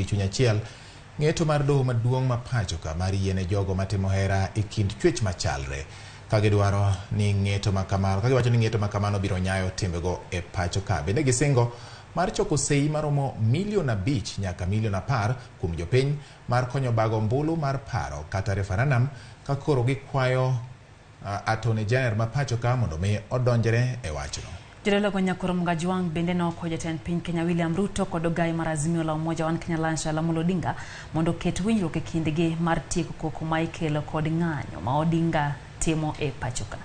gi chuny achiel ng'eto mar doho maduong' ma pacho ka mar yiene jogo matimo hera e kind chwech machalre ka gidwaro ni ng'eto makamano ka giwacho ni ng'eto makamano biro nyayo timbego e pacho ka. Bende gisingo mar choko sei maromo milion 5 nyaka milion 10 kuom jopiny mar konyo bago ombulu mar paro kata referendum ka koro gikwayo Attorney General ma pacho ka mondo mi odonjre e wachno. Jodolo go Nyakoro Mgajwang' bende nokwayo jatend piny Kenya William Ruto kod ogai mar Azimio la Umoja One Kenya Alliance Raila Amolo Odinga mondo oket winjruok e kindgi mar tieko koko ma ikelo kod ng'anyo ma Odinga timo e pacho ka.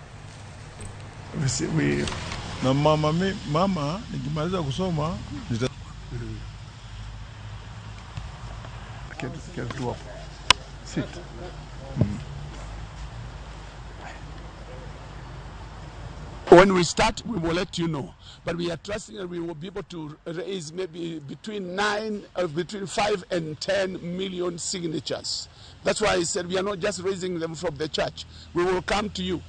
Na mama, mi, mama nikimaliza kusoma nita Keti tu hapo. Sit. When we start, we will let you know. But we are trusting that we will be able to raise maybe between 5 and 10 million signatures. That's why I said we are not just raising them from the church. We will come to you.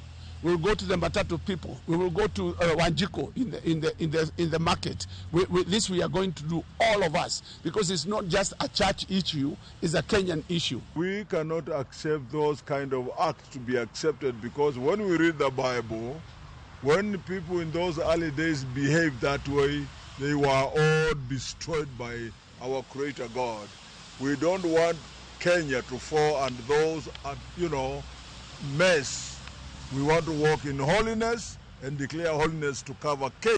We will go to the Matatu people. We will go to Wanjiko in the market. This we are going to do, all of us, because it's not just a church issue, it's a Kenyan issue. We cannot accept those kind of acts to be accepted, because when we read the Bible, when people in those early days behaved that way, they were all destroyed by our Creator God. We don't want Kenya to fall and those, mess. We want to walk in holiness and declare holiness to cover Kenya.